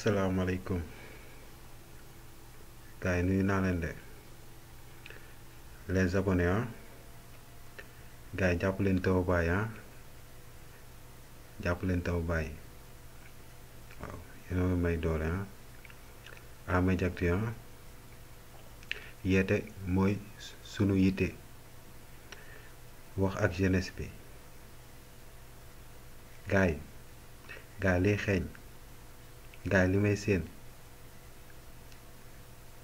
asalaamaaleykum gars yi nuyu naa leen de les abonnés gars yi jàpp leen taw bàyyi jàpp leen taw bàyyi waaw yéen a may doole Amediactu yeete mooy sunu yitte wax ak jeunesse bi gars yi liy xeeñ gars yi li may séen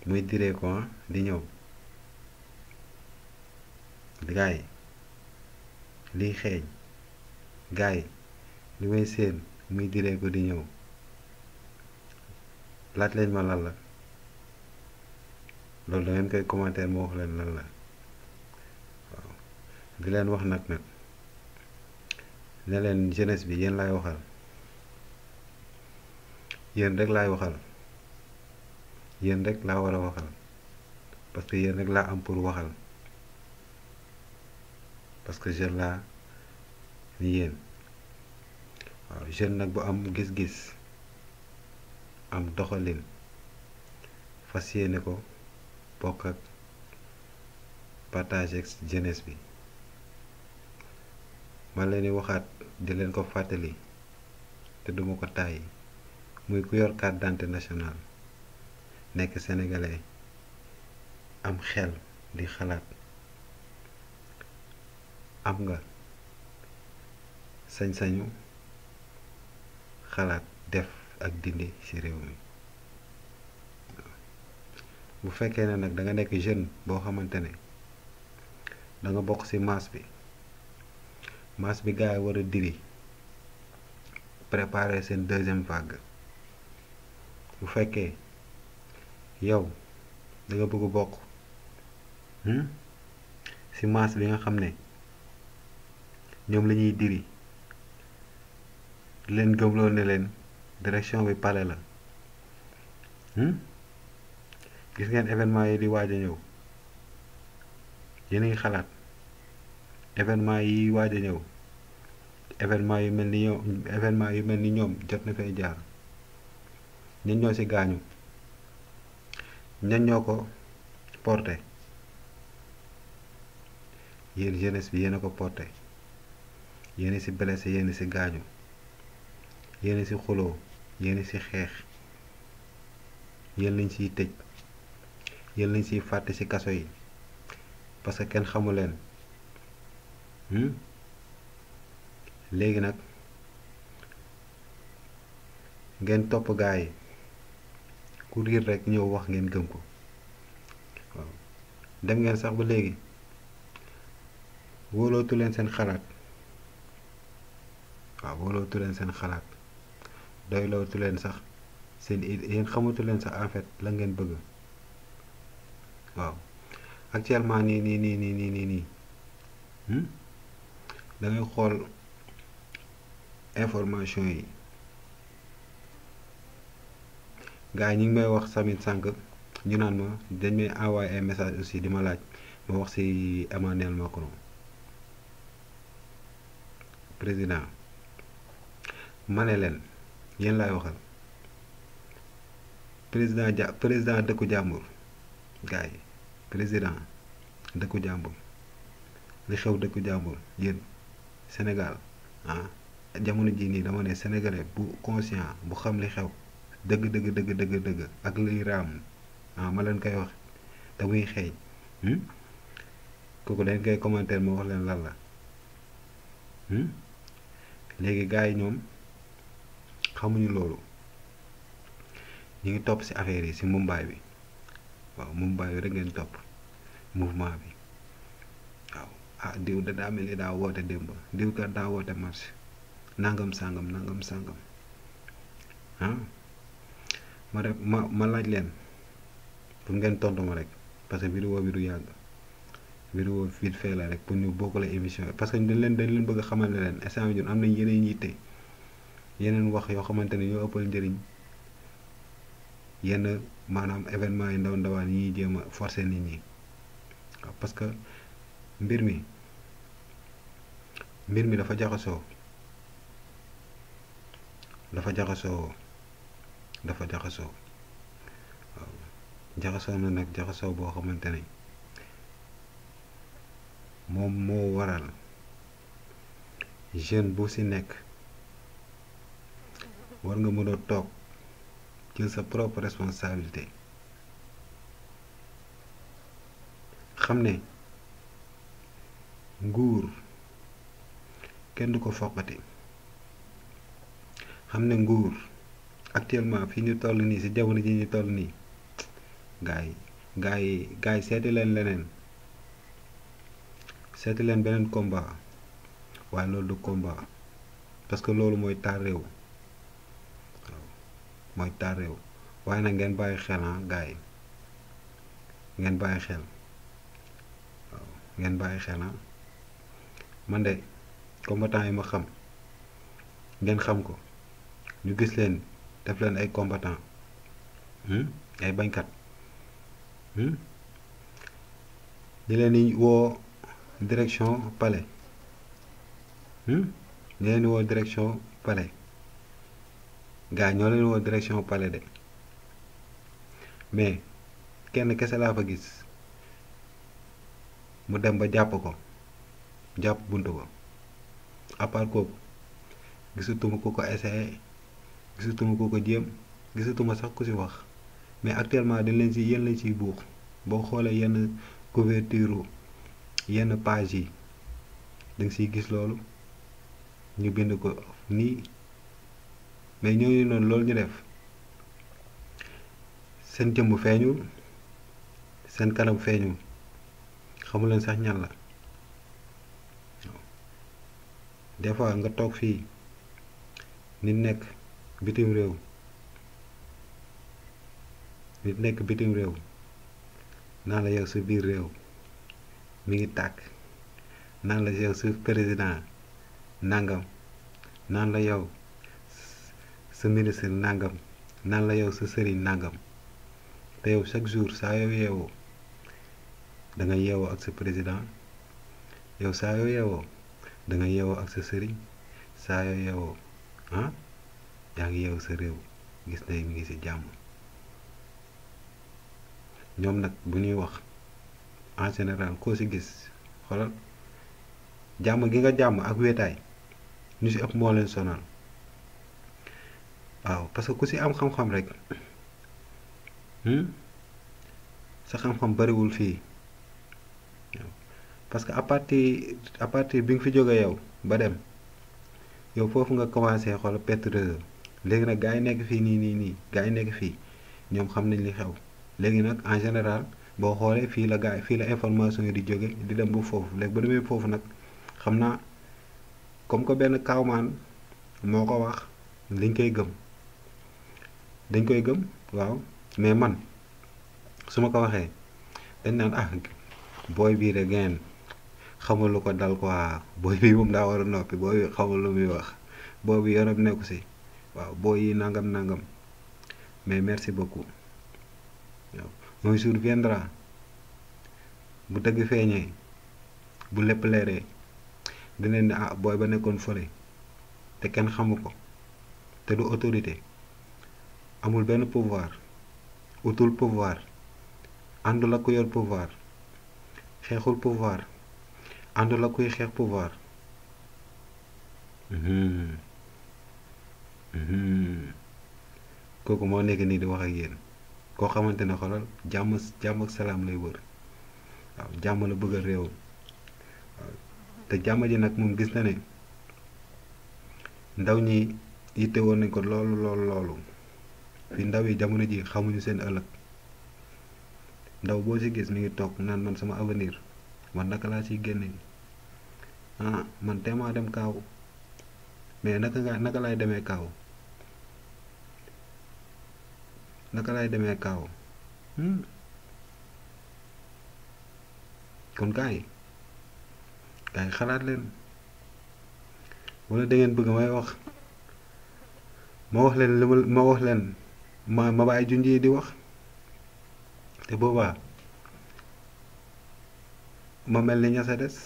muy diree ko di ñëw gars yi liy xeeñ gars yi li may séen muy diree ko di ñëw laaj leen ma lan la loolu da ngeen koy commentaire ma wax leen lan la waaw di leen wax nag ne leen jeunesse bi yéen laay waxal yéen rek laay waxal yéen rek laa war a waxal parce que yéen rek laa am pour waxal parce que jeune laa ni yéen waaw jeune nag bu am gis-gis am doxalin fas yéene ko bokk ak partage ak jeunesse bi man leen di waxaat di leen ko fàttali te duma ko tàyyi muy ku yor carte d'identité nationale nekk sénégalais am xel di xalaat am nga sañ-sañu xalaat def ak dindi ci réew mi bu fekkee ne nag da nga nekk jeune boo xamante ne da nga bokk ci masse bi gars yi war a diri préparer seen deuxième vague bu fekkee yow da nga bëgg bokk ci masse bi nga xam ne ñoom la ñuy diri di leen gëmloo ne leen direction bi palais la gis ngeen événement yi di waaj a ñëw yéen a ngi xalaat événement yi waaj a ñëw événement yu mel ni ñoom jot na fay jaar ñan ñoo ci gaañu ñan ñoo ko porté yéen jeunesse bi yéen a ko porté yéen a ci blessé yéen a ci gaañu yéen a ci xuloo yéen a ci xeex yéen lañ ciy tëj yéen lañ ciy fàtte ci kaso yi parce que kenn xamu leen léegi nag ngeen topp gaa yi ku riir rek ñëw wax ngeen gëm ko waaw dem ngeen sax ba léegi wóolootu leen seen xalaat waaw wóolootu leen seen xalaat doylootu leen sax seen yéen xamatu leen sax en fait la ngeen bëgg waaw actuellement nii da ngay xool information yi gars yi ñu ngi may wax samit sànq ñu naan ma dañ may envoyé ay message aussi di ma laaj ma wax ci Emmanuel Macron président ma ne leen yéen laay waxal président dëkku jàmbur gars yi président dëkku jàmbur li xew dëkku jàmbur yéen Sénégal jamono jii nii dama ne sénégalais bu conscient bu xam li xew dëgg ak liy raam ma leen koy wax te muy xeeñ kooku dañ koy commentaire ma wax leen lan la léegi gars yi ñoom xamuñu loolu ñu ngi topp ci affaire yi ci Mumbai bi waaw Mumbai bi rek ngeen topp mouvement bi waaw diw da daa mel ni daa woote démb diw kat daa woote marche nangam sàngam ma laaj leen pour ngeen tontu ma rek parce que vidéo bi du yàgg vidéo vite fait la rek pour ñu bokkale émission parce que dañ leen bëgg a xamal ne leen instant bi ñun am nañ yeneen yitte yeneen wax yoo xamante ne ñoo ëppal njëriñ yenn maanaam événement yi ndawaan yi ñuy jéem a forcer nit ñi waaw parce que mbir mi dafa jaxasoo dafa jaxasoo. waaw jaxasoo na nag jaxasoo boo xamante ne moom moo waral jeune bu ci nekk war nga mën a toog jël sa propre responsabilité xam ne nguur kenn du ko foqati, xam ne nguur actuellement fi ñu toll nii ci jamono ji ñu toll nii gaay yi seeti leen leneen, seeti leen beneen combat. waaye loolu du combat parce que loolu mooy taal réew. waaw mooy taal réew waaye nag ngeen bàyyi xel gaay yi ngeen bàyyi xel. waaw ngeen bàyyi xel man de combattant yi ma xam ngeen xam ko ñu gis leen def leen ay combattant ay bañkat di leen di woo direction palais di leen di woo direction palais gars ñoo leen woo direction palais de mais kenn kese laa fa gis mu dem ba jàpp ko jàpp buntu ko à part kooku gisatuma ku ko essayé, gisatuma ku ko jéem, gisatuma sax ku ci wax. mais actuellement dañ leen ci yéen lañ ciy buux boo xoolee yenn couverture yenn page yi danga ciy gis loolu ñu bind ko nii. mais ñooñu noonu loolu ñu def seen jëmm feeñul, seen kanam feeñul, xamuleen sax ñan la. des fois nga toog fii nit nekk bitim réew naan la yow sa biir réew mi ngi tàkk, naan la yow sa président nangam, naan la yow sa ministre nangam, naan la yow sa sëriñ nangam, te yow chaque jour saa yow yeewoo da nga yeewoo ak sa président, yow saa yow yeewoo da nga yeewoo ak sa sëriñ, saa yow yeewoo yaa ngi yeewu sa réew gis ne mi ngi ci jàmm. ñoom nag bu ñuy wax en général koo ci gis xoolal jàmm gi nga jàmm ak wéetaay ñu ci ëpp moo leen sonal. waaw parce que ku ci am xam-xam rek sa xam-xam bariwul fii parce que à partir bi nga fi jóge yow ba dem yow foofu nga commencé xool perte réseau. léegi nag gaa yi nekk fii nii gaa yi nekk fii ñoom xam nañ li xew. léegi nag en général boo xoolee fii la information yi di jóge di dem ba foofu léegi ba demee foofu nag xam naa comme que benn kaawmaan moo ko wax dañ koy gëm waaw. mais man su ma ko waxee dañ naan booy bii de geen xamul lu ko dal quoi, booy bii moom daa war a noppi, booy bi xamul lu muy wax, booy bi yoram nekku ci, waaw booy yi nangam. mais merci beaucoup. waaw un jour viendra bu dëgg feeñee bu lépp leeree dinañ ne booy ba nekkoon fële te kenn xamu ko te du autorité, amul benn pouvoir, utul pouvoir, àndul ak ku yor pouvoir, xeexul pouvoir, àndul ak kuy xeex pouvoir. kooku moo nekk nii di wax ak yéen, koo xamante ne xoolal jàmm ak salaam lay wër. waaw jàmm la bëgg a réew. waaw te jàmm ji nag moom gis na ne ndaw ñi yitte woon nañ ko loolu fi ndaw yi jamono ji xamuñu seen ëllëg. ndaw boo ci gis mi ngi toog naan man sama avenir man naka laa ciy génne, man teemaa dem kaaw. mais naka laay demee kaaw, kon gars yi xalaat leen. wala da ngeen bëgg may wax ma wax leen ma bàyyi junj yi di wax te boobaa ma mel ni ña sa des.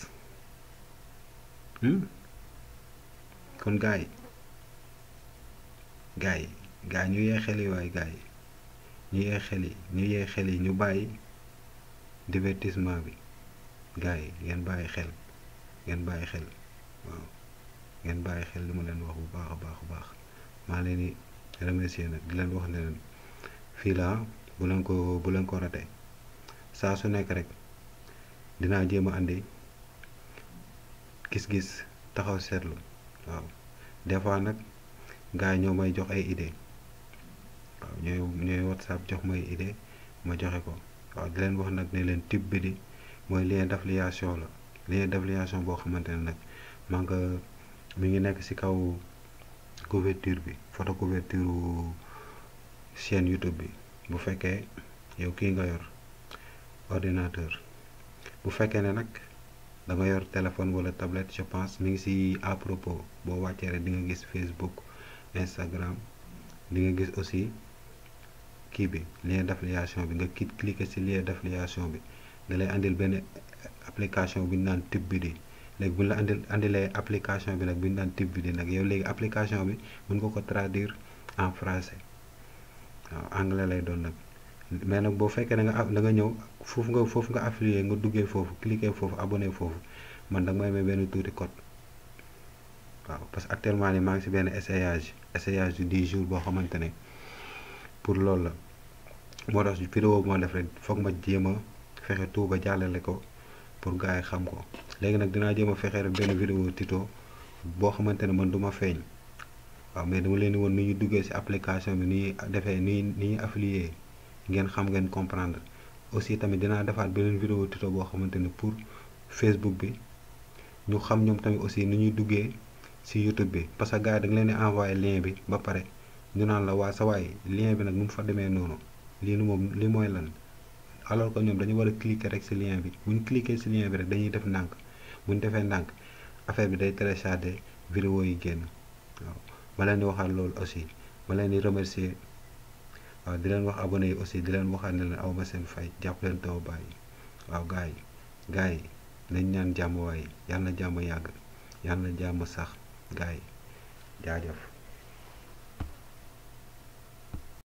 kon gars yi gars yi ñu yee xel yi waaye gars yi ñu yee xel yi ñu yee xel yi ñu bàyyi divertissement bi gars yi ngeen bàyyi xel ngeen bàyyi xel waaw ngeen bàyyi xel li ma leen wax bu baax a baax a baax maa leen di remercier nag di leen wax ne leen fii la bu leen ko rate saa su nekk rek dinaa jéem a andi gis-gis taxaw seetlu waaw des fois nag gars yi ñoo may jox ay idée waaw ñooy WhatsApp jox may idée ma joxe ko waaw di leen wax nag ne leen type bi di mooy lien d'affiliation la lien d'affiliation boo xamante ne nag maa ngi mi ngi nekk ci kaw couverture bi photo couverture chaîne YouTube bi bu fekkee yow kii nga yor ordinateur bu fekkee ne nag da nga yor téléphone wala tablette je pense mi ngi ci à propos boo wàccee rek di nga gis Facebook Instagram di nga gis aussi kii bi lien d'affiliation bi nga cliquer ci lien d'affiliation bi da lay andil benn application bu ñu naan Tube Bidi léegi bu ñu la andilee application bi nag bu ñu naan Tube Bidi nag yow léegi application bi mën nga ko traduire en français waaw anglais lay doon nag mais nag boo fekkee da nga ñëw foofu nga affilié nga duggee foofu cliquer foofu abonné foofu man da nga may may benn tuuti code waaw parce que actuellement nii maa ngi ci benn essayage yu 10 jours boo xamante ne pour loolu la moo tax vidéo bu ma def rek foog ma jéem a fexe tout ba jàllale ko pour gars yi xam ko léegi nag dinaa jéem a fexe rek benn vidéo tuto boo xamante ne man du ma feeñ waaw mais dama leen di woon ni ñu duggee ci application bi ni ñuy defee ni ñuy affilié ngeen xam ngeen comprendre aussi tamit dinaa defaat beneen vidéo tuto boo xamante ne pour Facebook bi ñu xam ñoom tamit aussi ni ñuy duggee ci YouTube bi parce que gars yi da nga leen di envoyer lien bi ba pare ñu naan la waa sa waay lien bi nag nu mu fa demee noonu lii li mooy lan alors que ñoom dañu war a cliquer rek ci lien bi bu ñu cliquer ci lien bi rek dañuy def ndànk bu ñu defee ndànk affaire bi day télécharger vidéo yi génn waaw ma leen di waxaat loolu aussi ma leen di remercier waaw di leen wax abonné yi aussi di leen waxaat ne leen aw ma seen fay jàpp leen taw bàyyi waaw gars yi nañ ñaan jàmm waaye yàlla na jàmm yàgg yàlla na jàmm sax gars yi jaajëf